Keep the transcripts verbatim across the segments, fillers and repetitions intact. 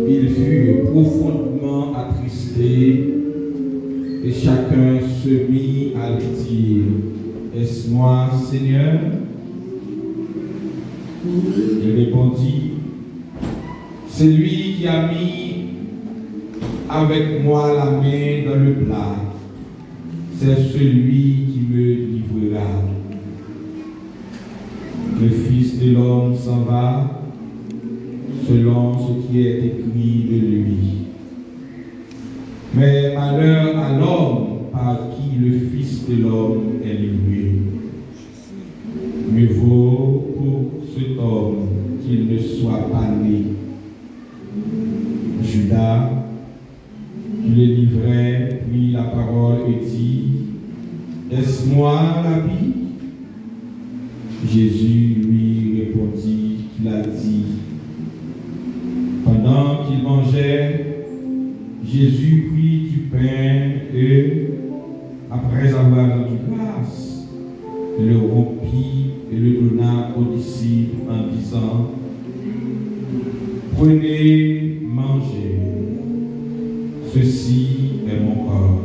Ils furent profondément attristés, et chacun se mit à lui dire, Est-ce moi, Seigneur ? Il répondit, Celui qui a mis avec moi la main dans le plat, c'est celui qui me livrera. Le Fils de l'homme s'en va selon ce qui est écrit de lui. Mais malheur à l'homme par qui le Fils de l'homme est livré. Mieux vaut pour cet homme qu'il ne soit pas né. Judas, qui le livrait, prit la parole et dit, Est-ce moi, Rabbi ? Jésus lui répondit, Tu l'as dit. Pendant qu'ils mangeaient, Jésus prit du pain et, après avoir rendu grâce, le rompit et le donna aux disciples en disant, Prenez, mangez, ceci est mon corps.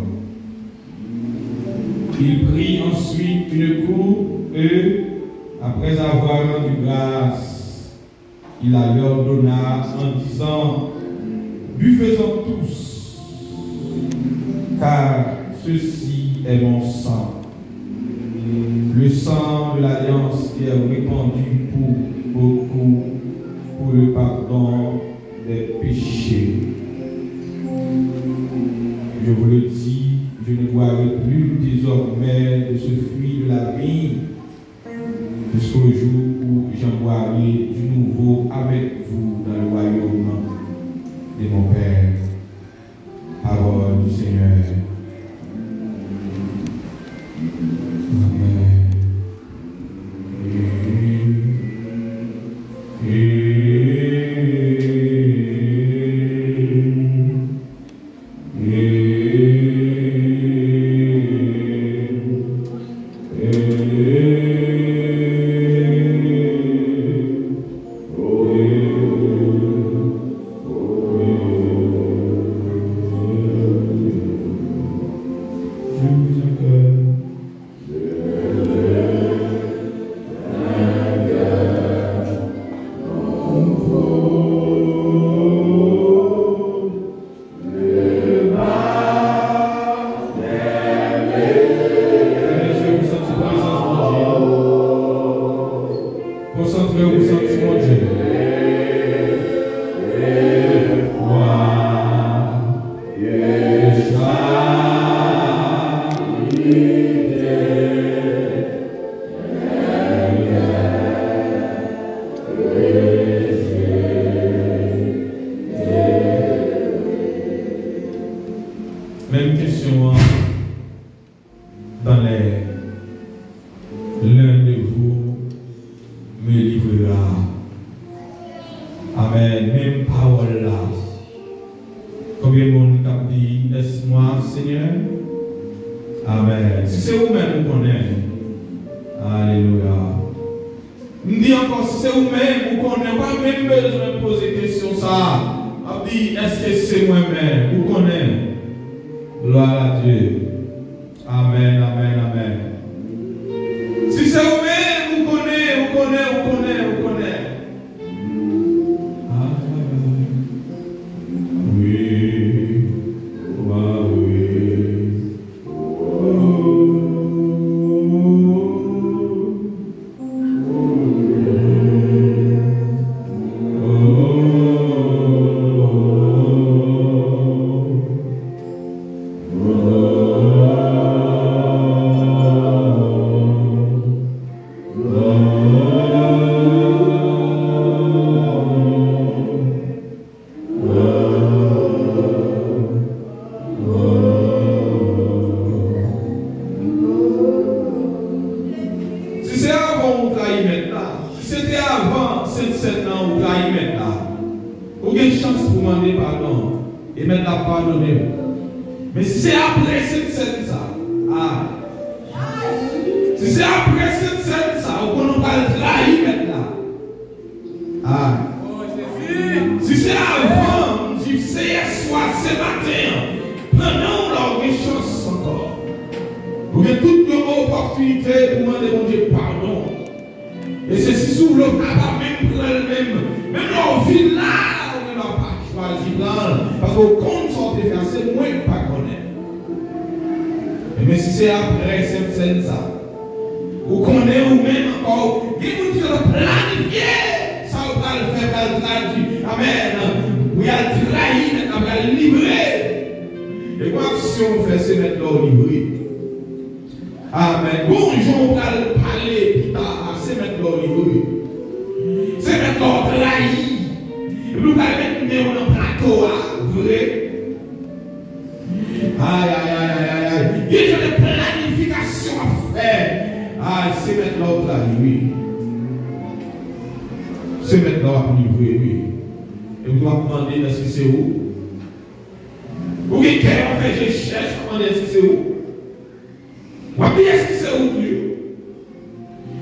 Il prit ensuite une coupe et, après avoir rendu grâce, il la leur donna en disant, Buvez-en tous, car ceci est mon sang, le sang de l'alliance qui est répandu pour beaucoup pour le pardon des péchés. Je vous le dis, je ne boirai plus désormais de ce fruit de la vigne jusqu'au jour où j'en boirai du nouveau avec vous dans le royaume de mon Père. Parole du Seigneur. Amen. Konsantre w pou santi Bondye. Menm kesyon an, dans les, l'un de vous me livrera. Amen. Menm pawòl la. Konbyen moun k ap di, Est-ce moi, Seigneur? Amen. Si se ou menm, ou konnen. Alelouya. M di ankò, si se ou menm, ou konnen, ou pa menm bezwen poze kesyon sa a. M ap di, èske se mwen menm? Ou konnen. Glwa a Dye. Amen, amen, amen. Si se ou menm, ou konnen, ou konnen, ou konnen, ou konnen. Wi, wi. Si se avan ou trayi Mèt la, si se te avan Sentsèn nan ou trayi Mèt la, ou gen chans pou mande padon, e Mèt la ap padone w. Men si se apre Sentsèn sa, a, si se apre Sentsèn sa, ou konnen ou pral trayi Mèt la, a, Si se avan, m di, Seyè, swa se maten an, pandan w la, w gen chans ankò. Ou gen tout yon opòtinite pou mande Bondye padon. E se si sou w, w pa menm pran l menm. Menm lè w vin la, ou gen dwa pa chwazi pran l. Paske w konn sa w te fè a, se mwen k pa konnen. Ebyen, si se apre Sentsèn sa, ou konnen ou menm ankò, gen moun ki deja planifye sa ou pral fè, pral tradui. Amèn. Pou y al trayi, mèt la pral livre. E gon aksyon ou fè, se mèt la w livre. Amèn. Gon jan ou pral pale pita a, se mèt la w livre. Se mèt la w trayi. Epi ou pral met men w nan plato a, vre. Ay, ay, ay, ay, ay, ay. Gen jan de planifikasyon w ap fè. Ay, se mèt la w trayi, wi. Se mèt la w ap livre, wi. Epi w ap mande èske se ou. Ou gen kè w ap fè je chèch, w ap mande èske se ou. W ap di èske se ou tou yo.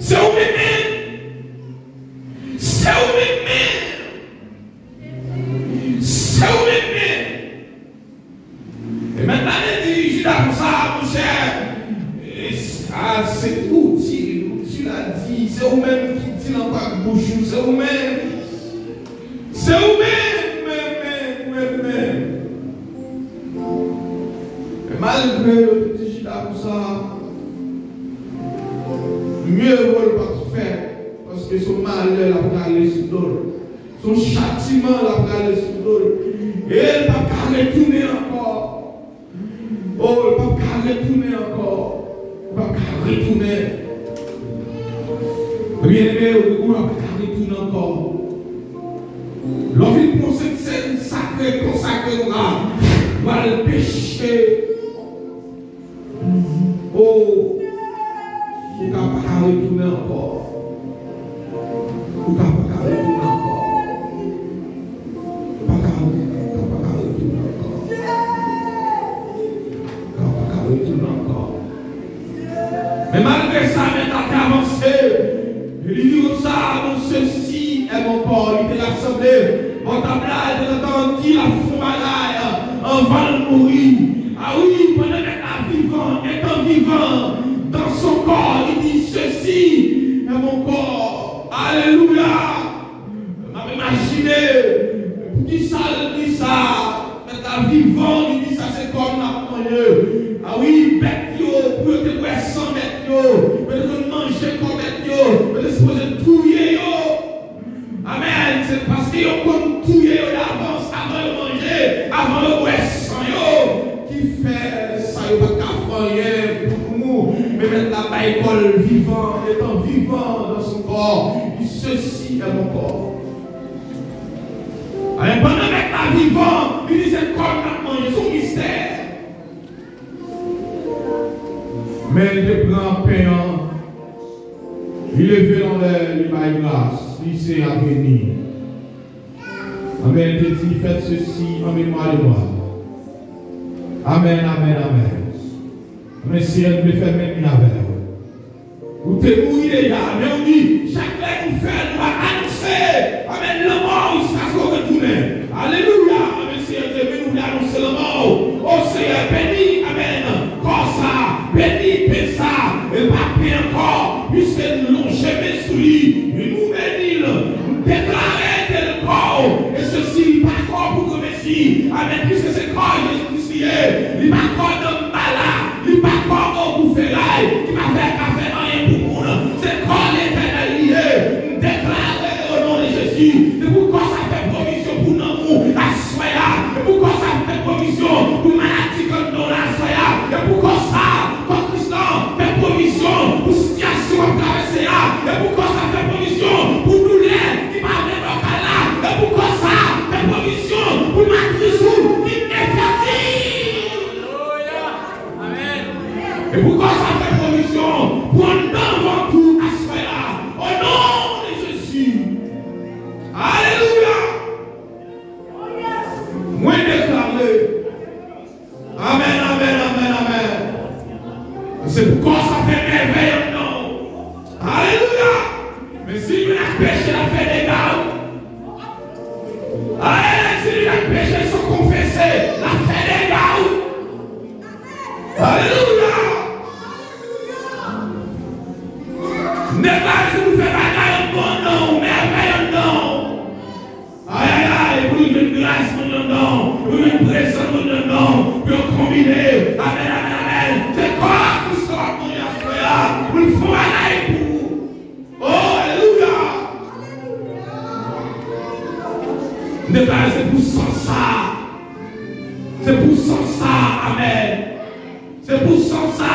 Se ou menm menm. Se ou menm menm. Se ou menm menm. E mèt la te di Jida konsa, monchè, e, a, se ou di, ou di la di, se ou menm ki di l ankò ak bouch ou, se ou menm. Se ou menm, menm, menm, ou menm, menm. E malgre yo te di Jida konsa, mye vo l pa t fè, paske se yon malè l ap rale sou do l. Se yon chatiman l ap rale sou do l. E l p ap ka retounen ankò. O, l p ap ka retounen ankò. L p ap ka retounen. Byeneme, ou, ou p ap ka retounen ankò. Lè w vin pran Sentsèn sakre, konsakre w la, w al peche. O, ou ka pa ka retounen ankò. Ou ka pa ka retounen ankò. Ou pa ka, ou ka pa ka retounen ankò. Ou ka pa ka retounen ankò. Men malgre sa, mèt la te avanse. E li di konsa, bon, ceci est mon corps. Li te rasanble bò tab la, li te gentan di l ap fè yon bagay anvan l mouri. A wi, pandan mèt la vivan, étant vivant dans son corps, li di, ceci est mon corps. Alelouya! M ap imajine, poukisa l di sa? Mèt la vivan, li di sa se kò m n ap manje. A wi, bèt yo, pou yo te bwè san bèt yo, yo te konn manje kò bèt yo, yo te sipoze touye yo. Amèn. Se paske yo konn touye yo davans, avan yo manje, avan yo bwè san yo, ki fè sa yo pa t ka fè anyen pou nou. Men mèt la bay kò l vivan, étant vivant dans son corps, il dit, ceci est mon corps. Alè, pandan mèt la vivan, li di se kò l n ap manje, se yon mistè. Men li te pran pen an, li leve l anlè, li bay gras, li di Seyè a beni. Amèn, li te di, faites ceci en mémoire de moi. Amèn, amèn, amèn. Amèn, Seyè, nou vle fè menm jan avè w. Ou te mouri deja, men ou di, chak lè nou fè, nou va anonse, amèn, lanmò w jiskaske w retounen. Alelouya, amèn, Seyè Dye, men nou vle anonse lanmò w. O Seyè, beni, amèn, kò sa, beni pen sa, e pa pen ankò, piske nou lonje men sou li, e nou beni l, nou deklare ke l kò w, e sesi li pa kò pou granmesi, amèn, piske se kò Jezi Kris li ye, li pa kò danmbala, li pa kò ogou feray, ki pa fè, ka fè anyen pou moun. Se kò Letènèl li ye. M deklare o non de Jezi, se pou kò sa fè pwovizyon pou nanm ou aswè a. Se pou kò sa fè pwovizyon pou maladi k anndan w la aswè a. Se pou kò sa, kò Kris lan fè pwovizyon pou sitiyasyon w ap travèse a. Se pou kò sa fè pwovizyon pou doulè ki pa vle ba w kal la. Se pou kò sa fè pwovizyon pou matris ou ki enfètil. Alelouya. Amèn. E pou kò sa fè pwovizyon pou anndan vant ou aswè a. O non de Jezi. Alelouya. Mwen deklare. Amèn, amèn, amèn, amèn. Se pou kò sa fè mèvèy anndan w. Alelouya. Men si moun ak peche l ap fè dega, wi. Ayayay, si li ak peche san konfese, l ap fè dega, wi. Alelouya! M deklare se pou fè bagay anndan w, mèvèy anndan w. Ayayay, pou nou jwenn gras moun anndan w, pou nou jwenn prezans moun anndan w, pou yo konbine. Amèn, amèn, amèn. Se kò a Kris la w ap manje aswè a, pou l fè yon bagay pou ou. Oh, alelouya! M deklare se pou san sa. Se pou san sa. Amèn. Se pou san sa.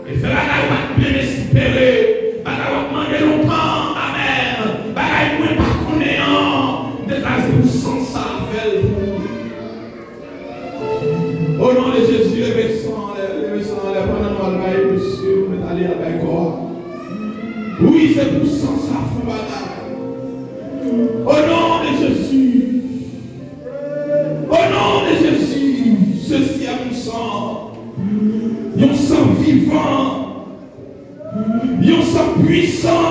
E fè bagay ou pa t menm espere. Bagay w ap mande lontan. Amèn. Bagay mwen pa konnen an. M deklare se pou san sa. Fè l pou ou. Au nom de Jésus, leve san anlè, leve san anlè, pandan nou al bay mesye, nou mèt ale al bay kò a. Wi, se pou san sa fè bagay. Au nom de Jésus. Au nom de Jésus, sesi a yon san. Yon san vivan. Yon san pwisan.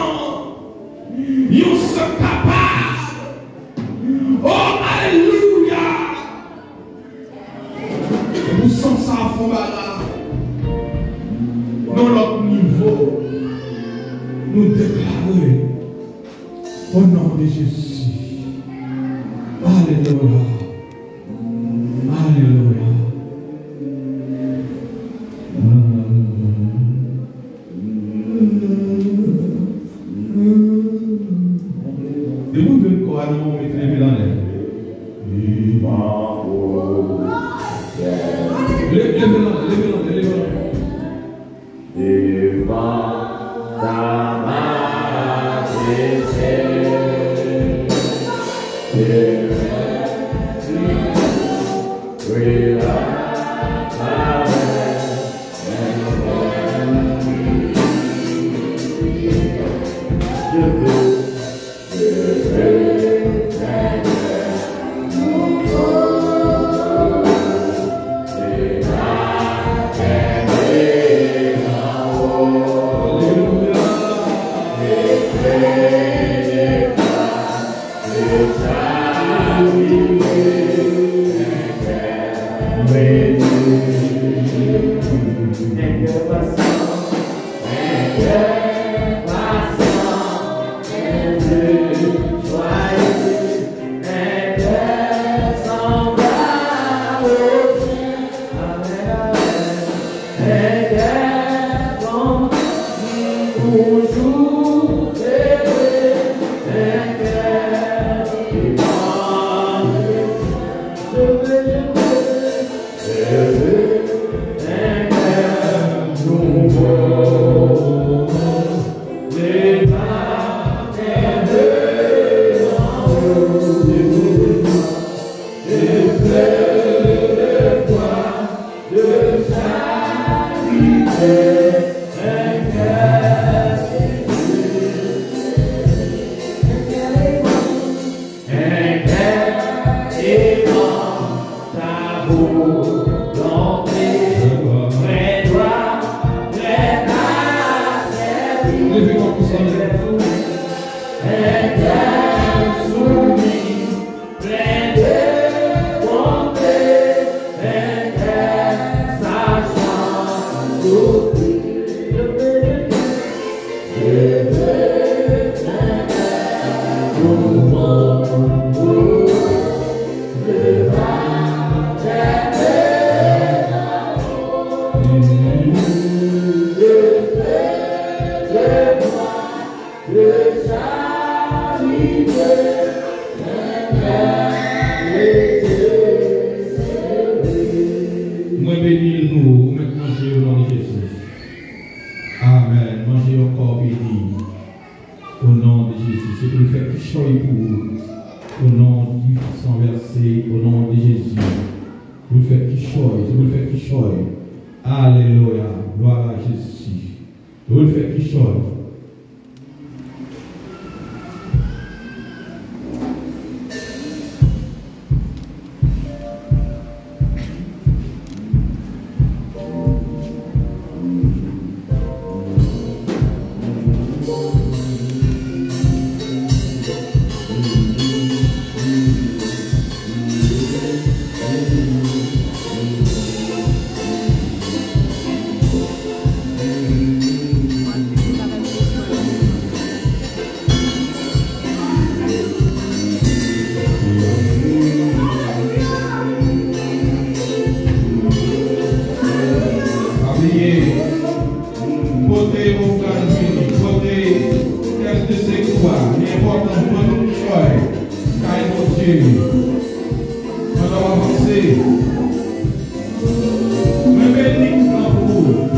Yon san kapab. Oh, alelouya! Pou san sa a fè bagay. Nan lòt nivo, nou deklare, au nom de Jésus. Alelouya. Alelouya. Depi w jwenn kò a nan men w, mete leve l anlè. Le- Leve l anlè, leve l anlè, leve l anlè. Devan ta majeste, Mwen beni l pou ou, ou mèt manje o non de Jezi. Amèn. Manje yon kò beni. O non de Jezi. Se pou l fè kichòy pou ou. O non di san vèse, o non de Jezi. Pou l fè kichòy, se pou l fè kichòy. Alelouya. Glwa a Jezi. Se pou l fè kichòy. Pandan w avanse, mwen beni koup lan pou ou.